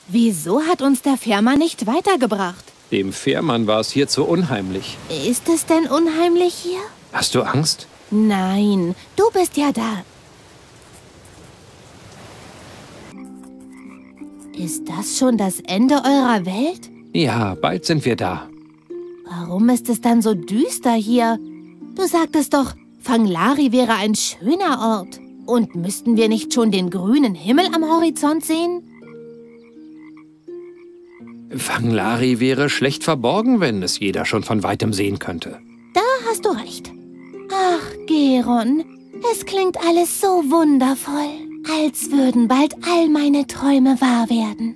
Wieso hat uns der Fährmann nicht weitergebracht? Dem Fährmann war es hier zu unheimlich. Ist es denn unheimlich hier? Hast du Angst? Nein, du bist ja da. Ist das schon das Ende eurer Welt? Ja, bald sind wir da. Warum ist es dann so düster hier? Du sagtest doch, Fanglari wäre ein schöner Ort. Und müssten wir nicht schon den grünen Himmel am Horizont sehen? Fanglari wäre schlecht verborgen, wenn es jeder schon von Weitem sehen könnte. Da hast du recht. Ach, Geron, es klingt alles so wundervoll, als würden bald all meine Träume wahr werden.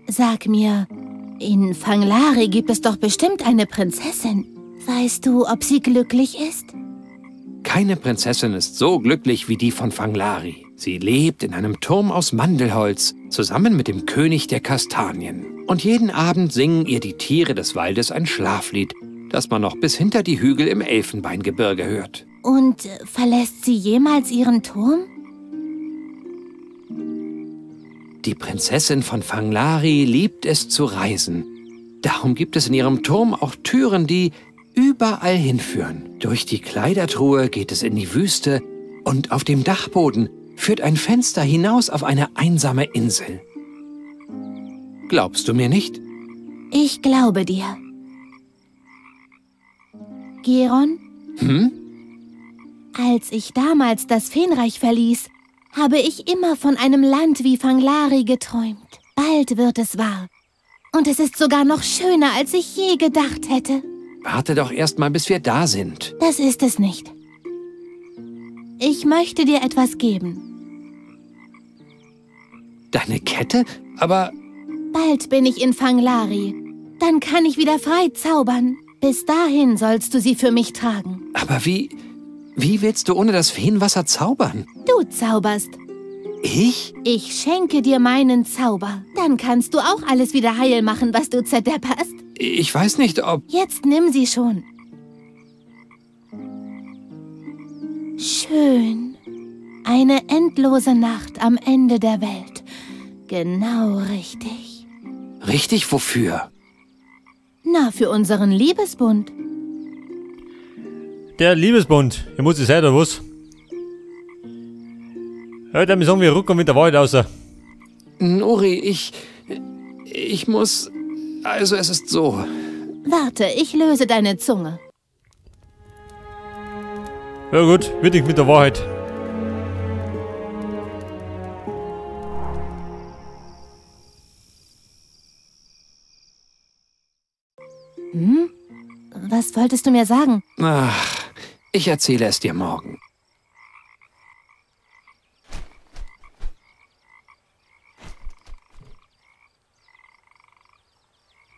Sag mir, in Fanglari gibt es doch bestimmt eine Prinzessin. Weißt du, ob sie glücklich ist? Keine Prinzessin ist so glücklich wie die von Fanglari. Sie lebt in einem Turm aus Mandelholz, zusammen mit dem König der Kastanien. Und jeden Abend singen ihr die Tiere des Waldes ein Schlaflied, das man noch bis hinter die Hügel im Elfenbeingebirge hört. Und verlässt sie jemals ihren Turm? Die Prinzessin von Fanglari liebt es zu reisen. Darum gibt es in ihrem Turm auch Türen, die überall hinführen. Durch die Kleidertruhe geht es in die Wüste und auf dem Dachboden führt ein Fenster hinaus auf eine einsame Insel. Glaubst du mir nicht? Ich glaube dir. Geron? Hm? Als ich damals das Feenreich verließ, habe ich immer von einem Land wie Fanglari geträumt. Bald wird es wahr. Und es ist sogar noch schöner, als ich je gedacht hätte. Warte doch erst mal, bis wir da sind. Das ist es nicht. Ich möchte dir etwas geben. Deine Kette? Aber... Bald bin ich in Fanglari. Dann kann ich wieder frei zaubern. Bis dahin sollst du sie für mich tragen. Aber wie willst du ohne das Feenwasser zaubern? Du zauberst. Ich? Ich schenke dir meinen Zauber. Dann kannst du auch alles wieder heil machen, was du zerdepperst. Ich weiß nicht, ob... Jetzt nimm sie schon. Schön. Eine endlose Nacht am Ende der Welt. Genau richtig. Richtig wofür? Na, für unseren Liebesbund. Der Liebesbund. Hier muss es sein, oder was? Hört mir sagen, wir rücken mit der Wahrheit raus. Nuri, ich muss... Also, es ist so. Warte, ich löse deine Zunge. Ja gut, wird nicht mit der Wahrheit. Hm? Was wolltest du mir sagen? Ach, ich erzähle es dir morgen.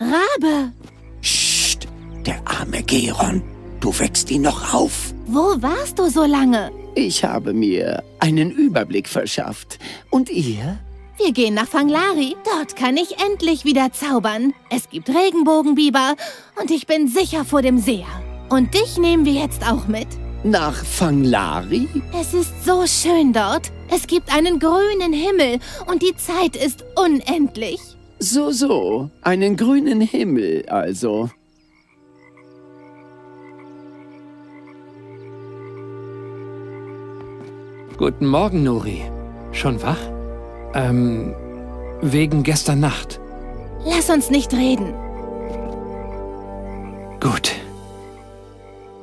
Rabe! Psst, der arme Geron. Du wächst ihn noch auf. Wo warst du so lange? Ich habe mir einen Überblick verschafft. Und ihr? Wir gehen nach Fanglari. Dort kann ich endlich wieder zaubern. Es gibt Regenbogenbiber und ich bin sicher vor dem Seher. Und dich nehmen wir jetzt auch mit. Nach Fanglari? Es ist so schön dort. Es gibt einen grünen Himmel und die Zeit ist unendlich. So, so. Einen grünen Himmel also. Guten Morgen, Nuri. Schon wach? Wegen gestern Nacht. Lass uns nicht reden. Gut.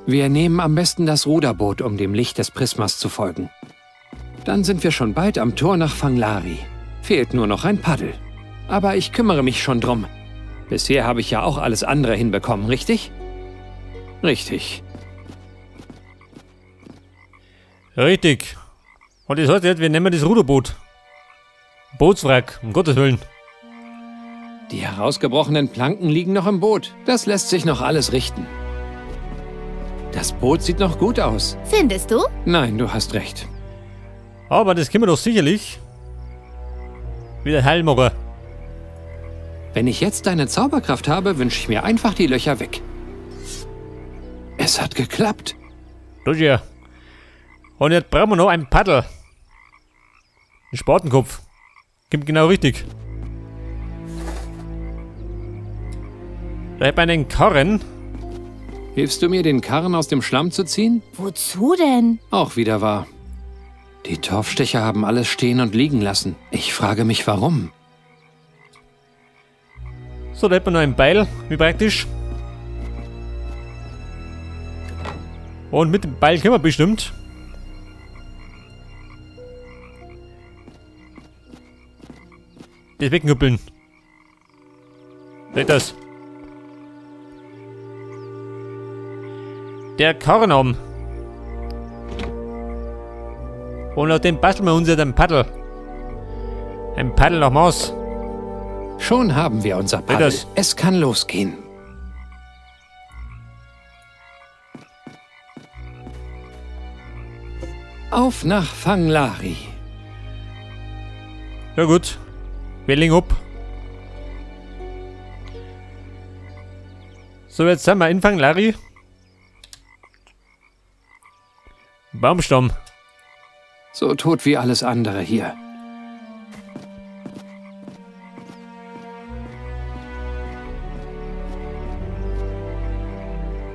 Wir nehmen am besten das Ruderboot, um dem Licht des Prismas zu folgen. Dann sind wir schon bald am Tor nach Fanglari. Fehlt nur noch ein Paddel. Aber ich kümmere mich schon drum. Bisher habe ich ja auch alles andere hinbekommen, richtig? Richtig. Richtig. Und das heißt jetzt, wir nehmen das Ruderboot. Bootswrack, um Gottes Willen. Die herausgebrochenen Planken liegen noch im Boot. Das lässt sich noch alles richten. Das Boot sieht noch gut aus. Findest du? Nein, du hast recht. Aber das können wir doch sicherlich wieder heil machen. Wenn ich jetzt deine Zauberkraft habe, wünsche ich mir einfach die Löcher weg. Es hat geklappt. Das ja. Und jetzt brauchen wir noch ein Paddel. Ein Spatenkopf. Kommt genau richtig. Da hätten wir einen Karren. Hilfst du mir, den Karren aus dem Schlamm zu ziehen? Wozu denn? Auch wieder wahr. Die Torfstecher haben alles stehen und liegen lassen. Ich frage mich, warum. So, da hätten wir noch ein Beil. Wie praktisch. Und mit dem Beil können wir bestimmt. Das wegknüppeln. Seht das? Der Karren. Und auf dem basteln wir uns jetzt ein Paddel. Ein Paddel nach Maus. Schon haben wir unser Paddel. Das? Es kann losgehen. Auf nach Fanglari. Ja gut. Wir legen ab. So, jetzt sind wir in Fanglari. Baumstamm. So tot wie alles andere hier.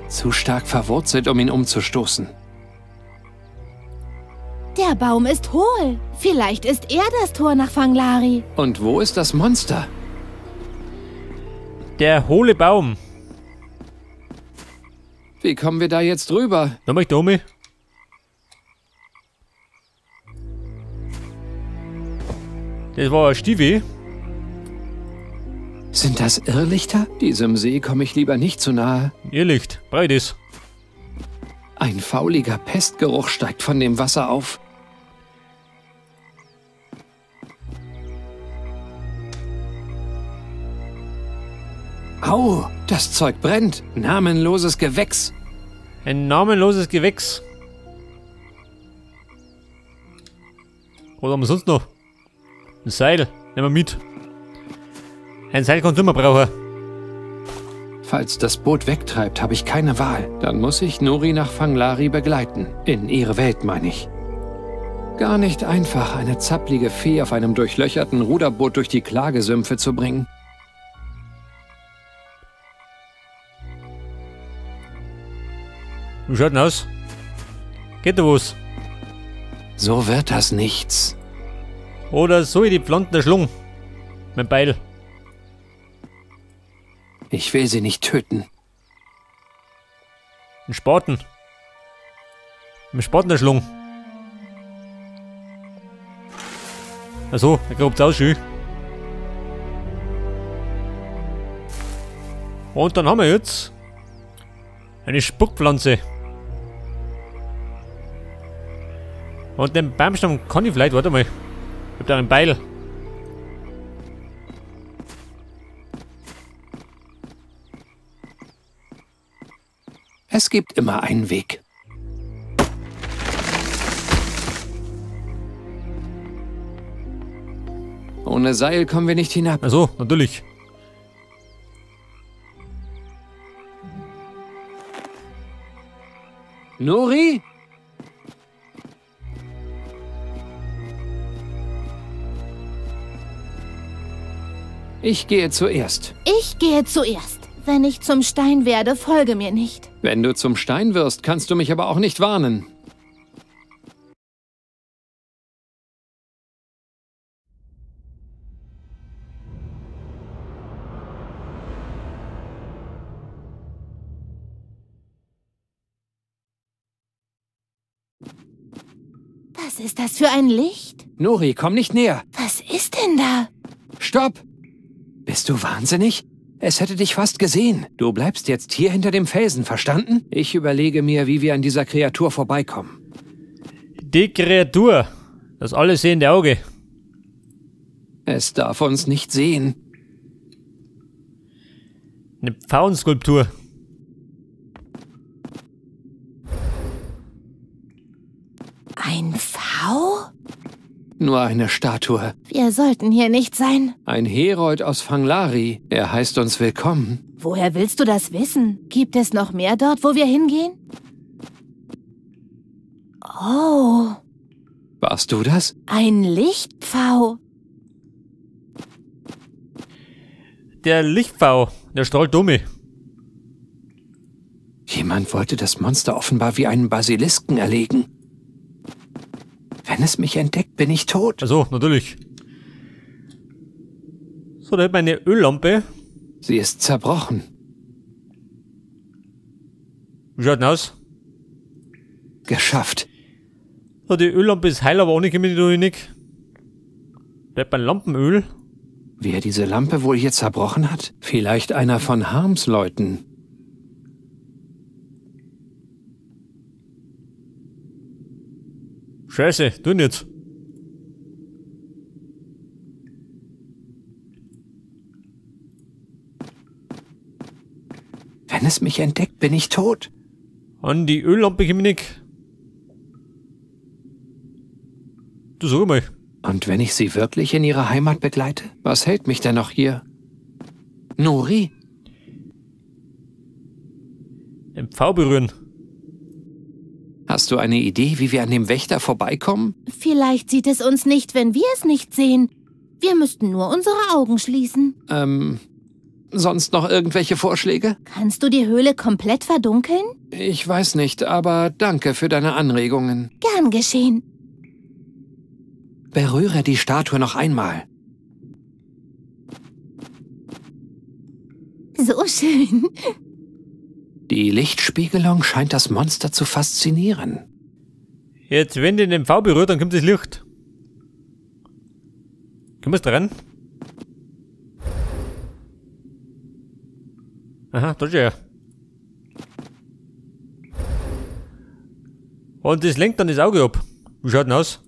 Zu stark verwurzelt, um ihn umzustoßen. Der Baum ist hohl. Vielleicht ist er das Tor nach Fanglari. Und wo ist das Monster? Der hohle Baum. Wie kommen wir da jetzt rüber? Da mach ich da um. Das war ein Stiefel. Sind das Irrlichter? Diesem See komme ich lieber nicht zu nahe. Irrlicht, breit ist. Ein fauliger Pestgeruch steigt von dem Wasser auf. Au, das Zeug brennt. Namenloses Gewächs. Ein namenloses Gewächs. Was haben wir sonst noch? Ein Seil, nehmen wir mit. Ein Seil kannst du immer brauchen. Falls das Boot wegtreibt, habe ich keine Wahl. Dann muss ich Nuri nach Fanglari begleiten. In ihre Welt, meine ich. Gar nicht einfach, eine zappelige Fee auf einem durchlöcherten Ruderboot durch die Klagesümpfe zu bringen. Wie schaut denn aus? Geht da was? So wird das nichts. Oder soll ich die Pflanzen erschlungen? Mein Beil. Ich will sie nicht töten. Ein Spaten. Ein Spaten erschlungen. Achso, der grabt's aus schön. Und dann haben wir jetzt eine Spuckpflanze. Und den Baumstamm kann ich vielleicht, warte mal. Ich hab da ein Beil. Es gibt immer einen Weg. Ohne Seil kommen wir nicht hinab. Ach so, natürlich. Nuri? Ich gehe zuerst. Ich gehe zuerst. Wenn ich zum Stein werde, folge mir nicht. Wenn du zum Stein wirst, kannst du mich aber auch nicht warnen. Was ist das für ein Licht? Nuri, komm nicht näher. Was ist denn da? Stopp! Bist du wahnsinnig? Es hätte dich fast gesehen. Du bleibst jetzt hier hinter dem Felsen, verstanden? Ich überlege mir, wie wir an dieser Kreatur vorbeikommen. Die Kreatur. Das alles sehende Auge. Es darf uns nicht sehen. Eine Pfauenskulptur. Ein Pfau? Nur eine Statue. Wir sollten hier nicht sein. Ein Herold aus Fanglari. Er heißt uns willkommen. Woher willst du das wissen? Gibt es noch mehr dort, wo wir hingehen? Oh. Warst du das? Ein Lichtpfau. Der Lichtpfau, der strahlt um mich. Jemand wollte das Monster offenbar wie einen Basilisken erlegen. Wenn es mich entdeckt, bin ich tot. Also, natürlich. So, da hat meine Öllampe. Sie ist zerbrochen. Wie schaut denn aus? Geschafft. So, die Öllampe ist heil, aber ohne Chemie natürlich nicht. Da hat man Lampenöl. Wer diese Lampe wohl hier zerbrochen hat? Vielleicht einer von Harms Leuten. Scheiße, tu jetzt. Wenn es mich entdeckt, bin ich tot. An die Öllampe komm ich nicht. Du sag mal. Und wenn ich sie wirklich in ihre Heimat begleite? Was hält mich denn noch hier? Nuri? Den Pfau berühren. Hast du eine Idee, wie wir an dem Wächter vorbeikommen? Vielleicht sieht es uns nicht, wenn wir es nicht sehen. Wir müssten nur unsere Augen schließen. Sonst noch irgendwelche Vorschläge? Kannst du die Höhle komplett verdunkeln? Ich weiß nicht, aber danke für deine Anregungen. Gern geschehen. Berühre die Statue noch einmal. So schön. Die Lichtspiegelung scheint das Monster zu faszinieren. Jetzt, wenn die den V berührt, dann kommt das Licht. Können wir es dran? Aha, da ist er. Und das lenkt dann das Auge ab. Wie schaut denn aus?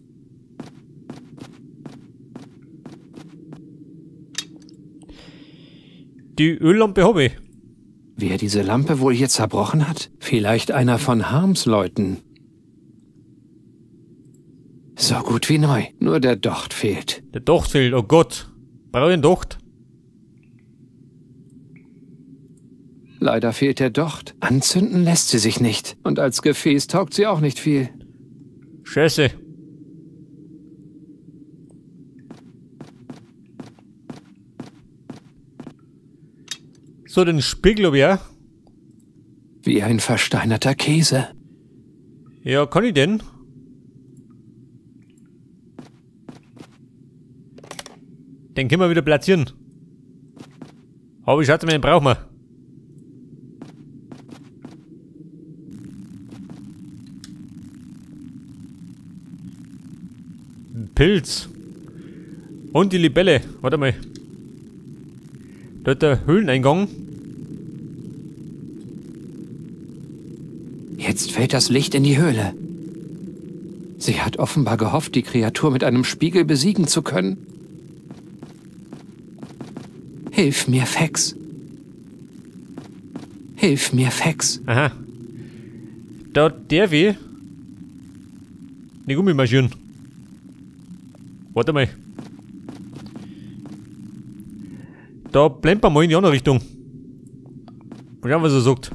Die Öllampe habe ich. Wer diese Lampe wohl hier zerbrochen hat? Vielleicht einer von Harms Leuten. So gut wie neu. Nur der Docht fehlt. Der Docht fehlt, oh Gott. Brauche ich einen Docht? Leider fehlt der Docht. Anzünden lässt sie sich nicht. Und als Gefäß taugt sie auch nicht viel. Scheiße. So, den Spiegel hab ich auch. Wie ein versteinerter Käse. Ja, kann ich denn? Den können wir wieder platzieren. Aber ich schätze mal, den brauchen wir. Pilz. Und die Libelle. Warte mal. Da ist der Höhleneingang. Jetzt fällt das Licht in die Höhle. Sie hat offenbar gehofft, die Kreatur mit einem Spiegel besiegen zu können. Hilf mir, Fex. Hilf mir, Fex. Aha. Da darf ich nicht ummarschieren. Warte mal. Da blenden wir mal in die andere Richtung. Mal schauen, was er sagt.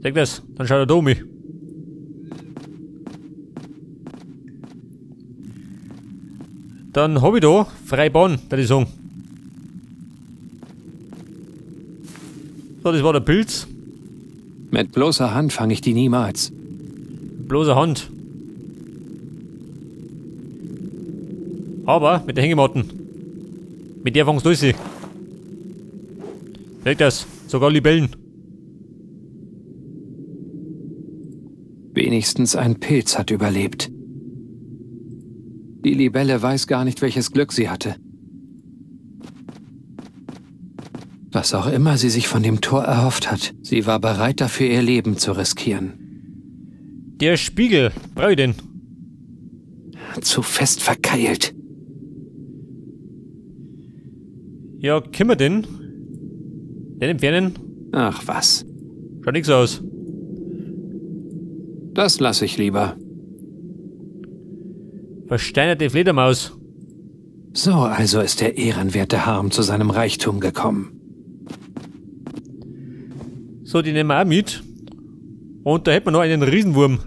Sag das, dann schaut er da um mich. Dann hab ich da freie Bahn, würde ich sagen. So, das war der Pilz. Mit bloßer Hand fange ich die niemals. Mit bloßer Hand. Aber mit der Hängematten. Mit der fangst du sie. Sag das, sogar Libellen. Wenigstens ein Pilz hat überlebt. Die Libelle weiß gar nicht, welches Glück sie hatte. Was auch immer sie sich von dem Tor erhofft hat, sie war bereit dafür, ihr Leben zu riskieren. Der Spiegel, brauch ich den? Zu fest verkeilt. Ja, können wir den? Den entfernen? Ach was. Schaut nix aus. Das lasse ich lieber. Versteinerte Fledermaus. So also ist der ehrenwerte Harm zu seinem Reichtum gekommen. So, die nehmen wir auch mit. Und da hätten wir noch einen Riesenwurm.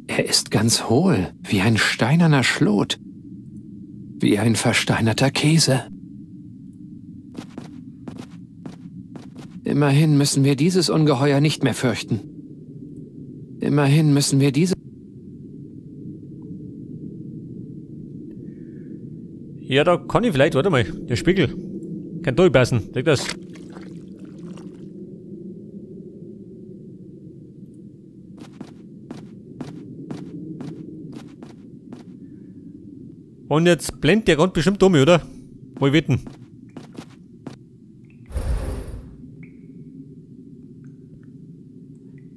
Er ist ganz hohl, wie ein steinerner Schlot. Wie ein versteinerter Käse. Immerhin müssen wir dieses Ungeheuer nicht mehr fürchten. Immerhin müssen wir diese... Ja, da kann ich vielleicht, warte mal, der Spiegel. Kann durchpassen, leg das. Und jetzt blendet der ganz bestimmt um, oder? Wohl wetten.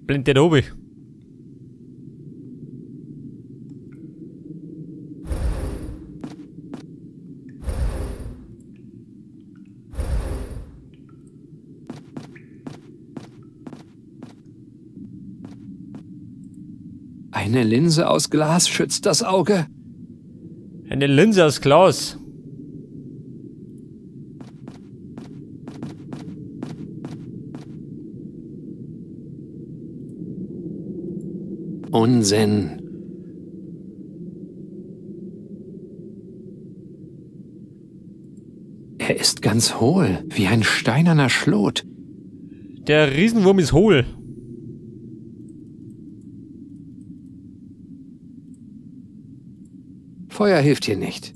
Blendet der da oben. Eine Linse aus Glas schützt das Auge. Eine Linse aus Glas. Unsinn. Er ist ganz hohl, wie ein steinerner Schlot. Der Riesenwurm ist hohl. Feuer hilft hier nicht.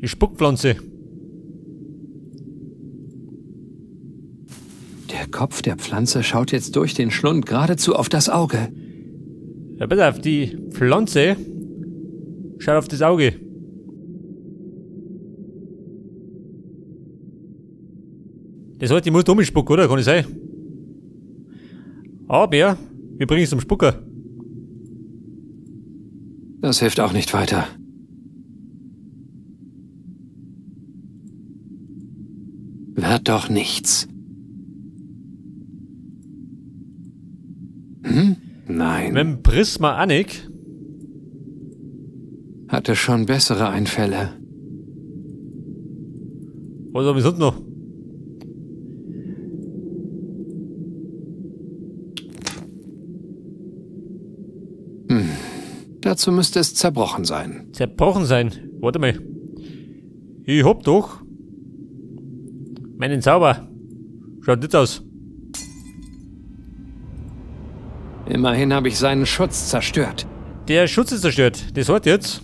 Die Spuckpflanze. Der Kopf der Pflanze schaut jetzt durch den Schlund geradezu auf das Auge. Ja, pass auf, die Pflanze schaut auf das Auge. Das heißt, ich muss da umspucken, oder? Kann ich sein? Aber wir bringen es zum Spucker. Das hilft auch nicht weiter. Wird doch nichts. Hm? Nein. Mit dem Prisma auch nicht. Hatte schon bessere Einfälle. Was haben wir sonst noch? Hm. Dazu müsste es zerbrochen sein. Zerbrochen sein? Warte mal. Ich hab doch meinen Zauber. Schaut nicht aus. Immerhin habe ich seinen Schutz zerstört. Der Schutz ist zerstört. Das hat jetzt.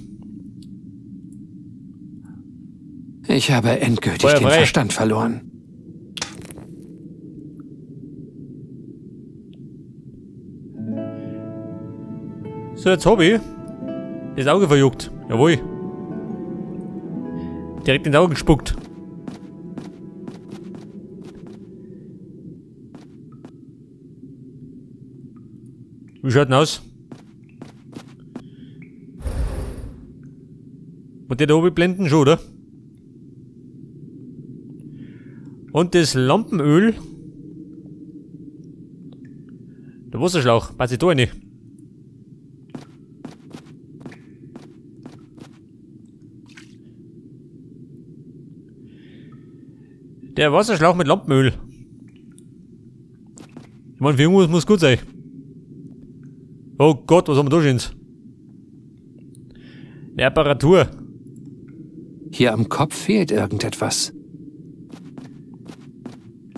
Ich habe endgültig den Verstand verloren. So, jetzt habe ich das Auge verjuckt. Jawohl. Direkt in die Augen gespuckt. Wie schaut denn aus? Und der da oben blenden schon, oder? Und das Lampenöl. Der Wasserschlauch, passt ich da rein. Der Wasserschlauch mit Lampenöl. Ich meine, für irgendwas muss gut sein. Oh Gott, was haben wir da schon? Eine Apparatur. Hier am Kopf fehlt irgendetwas.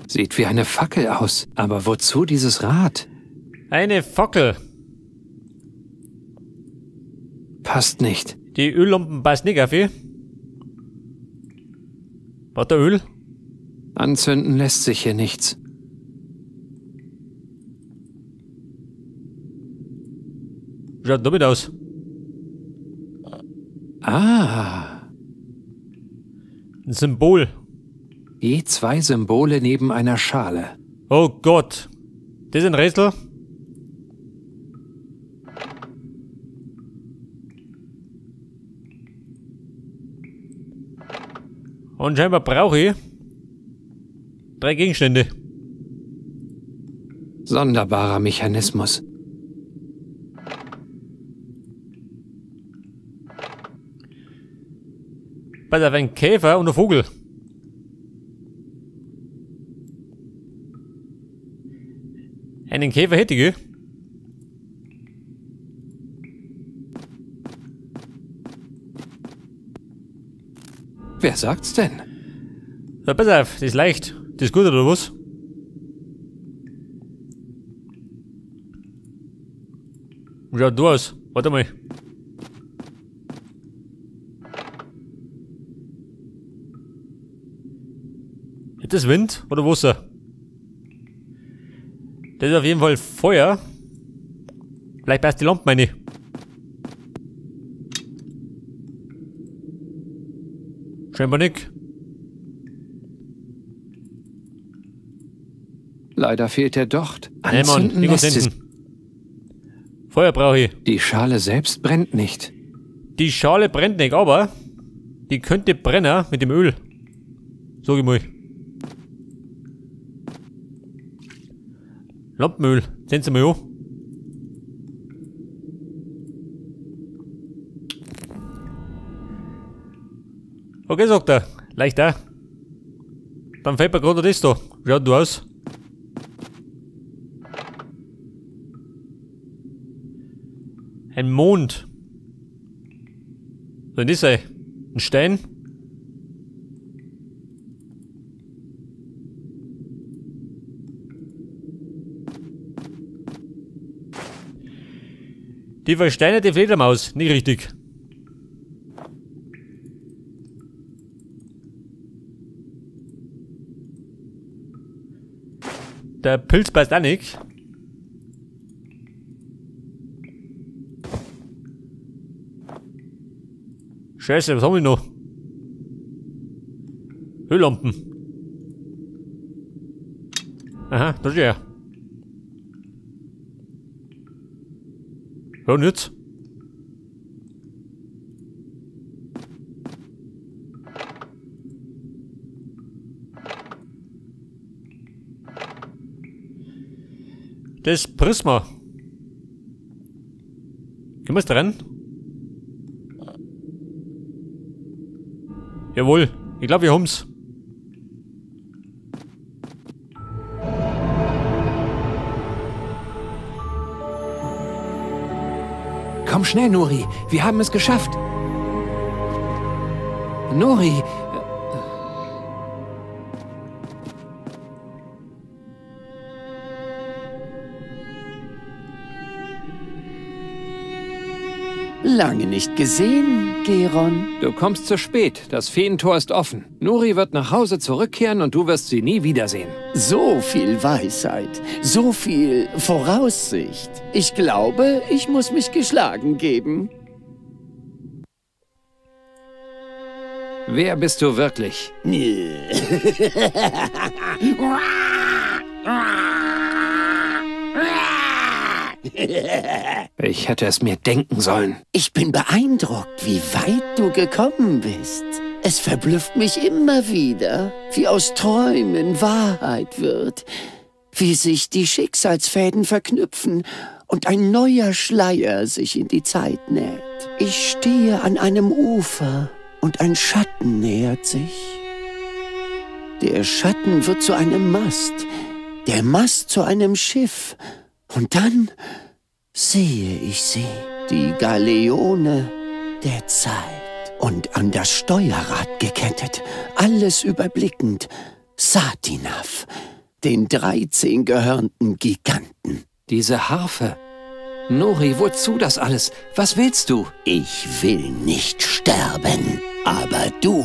Sieht wie eine Fackel aus. Aber wozu dieses Rad? Eine Fackel. Passt nicht. Die Öllampen passen nicht auf. War da Öl? Anzünden lässt sich hier nichts. Schaut damit aus. Ah. Ein Symbol. Je zwei Symbole neben einer Schale. Oh Gott. Das ist ein Rätsel. Und scheinbar brauche ich 3 Gegenstände. Sonderbarer Mechanismus. Pass auf, ein Käfer und ein Vogel. Einen Käfer hätte ich, gell? Wer sagt's denn? So, pass auf, das ist leicht. Das ist gut, oder was? Wie schaut du aus? Warte mal. Ist das Wind oder Wasser? Das ist auf jeden Fall Feuer. Vielleicht passt die Lampe, meine ich. Scheinbar nicht. Leider fehlt der Docht. Nein, Mann, Anzünden nicht lässt sie anzünden. Feuer brauche ich. Die Schale selbst brennt nicht. Die Schale brennt nicht, aber die könnte brennen mit dem Öl. Sag ich mal. Lampenöl, sehen Sie mal an. Okay, sagt er. Leicht auch. Dann fällt mir gerade das da. Wie schaut du aus? Ein Mond. Was soll denn das sein? Ein Stein? Die versteinerte Fledermaus, nicht richtig. Der Pilz passt auch nicht. Scheiße, was haben wir noch? Öllampen. Aha, das ist ja. Ja, und jetzt? Das Prisma. Können wir's dran? Jawohl, ich glaub, wir haben's. Komm schnell, Nuri. Wir haben es geschafft. Nuri. Lange nicht gesehen, Geron. Du kommst zu spät. Das Feentor ist offen. Nuri wird nach Hause zurückkehren und du wirst sie nie wiedersehen. So viel Weisheit, so viel Voraussicht. Ich glaube, ich muss mich geschlagen geben. Wer bist du wirklich? Ich hätte es mir denken sollen. Ich bin beeindruckt, wie weit du gekommen bist. Es verblüfft mich immer wieder, wie aus Träumen Wahrheit wird, wie sich die Schicksalsfäden verknüpfen und ein neuer Schleier sich in die Zeit näht. Ich stehe an einem Ufer und ein Schatten nähert sich. Der Schatten wird zu einem Mast, der Mast zu einem Schiff. Und dann sehe ich sie, die Galeone der Zeit. Und an das Steuerrad gekettet, alles überblickend, Satinav, den 13 gehörnten Giganten. Diese Harfe. Nuri, wozu das alles? Was willst du? Ich will nicht sterben, aber du,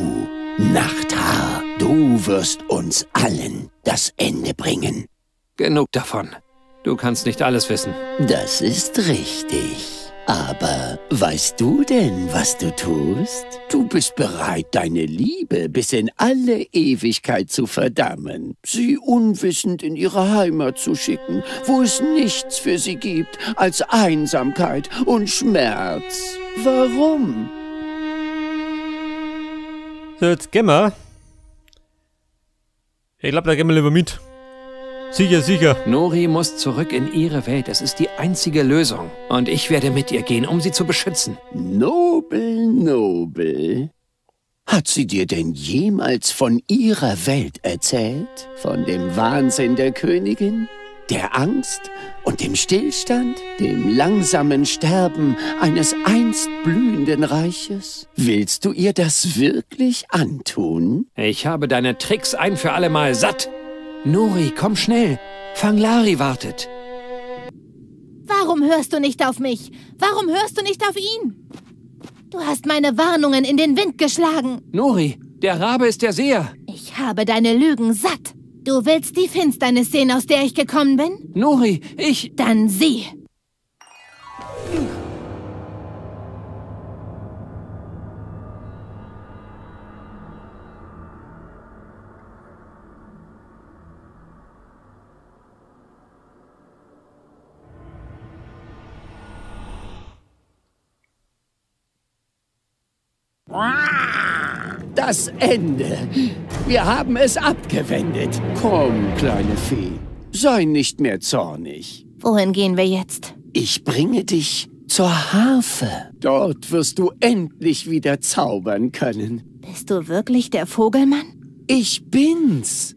Nachthaar, du wirst uns allen das Ende bringen. Genug davon. Du kannst nicht alles wissen. Das ist richtig. Aber weißt du denn, was du tust? Du bist bereit, deine Liebe bis in alle Ewigkeit zu verdammen, sie unwissend in ihre Heimat zu schicken, wo es nichts für sie gibt als Einsamkeit und Schmerz. Warum? So, jetzt gehen wir. Ich glaub, da gehen wir lieber mit. Sicher, sicher. Nuri muss zurück in ihre Welt. Es ist die einzige Lösung. Und ich werde mit ihr gehen, um sie zu beschützen. Nobel, nobel. Hat sie dir denn jemals von ihrer Welt erzählt? Von dem Wahnsinn der Königin? Der Angst und dem Stillstand? Dem langsamen Sterben eines einst blühenden Reiches? Willst du ihr das wirklich antun? Ich habe deine Tricks ein für alle Mal satt. Nuri, komm schnell. Fanglari wartet. Warum hörst du nicht auf mich? Warum hörst du nicht auf ihn? Du hast meine Warnungen in den Wind geschlagen. Nuri, der Rabe ist der Seher. Ich habe deine Lügen satt. Du willst die Finsternis sehen, aus der ich gekommen bin? Nuri, ich... Dann sieh. Das Ende. Wir haben es abgewendet. Komm, kleine Fee, sei nicht mehr zornig. Wohin gehen wir jetzt? Ich bringe dich zur Harfe. Dort wirst du endlich wieder zaubern können. Bist du wirklich der Vogelmann? Ich bin's.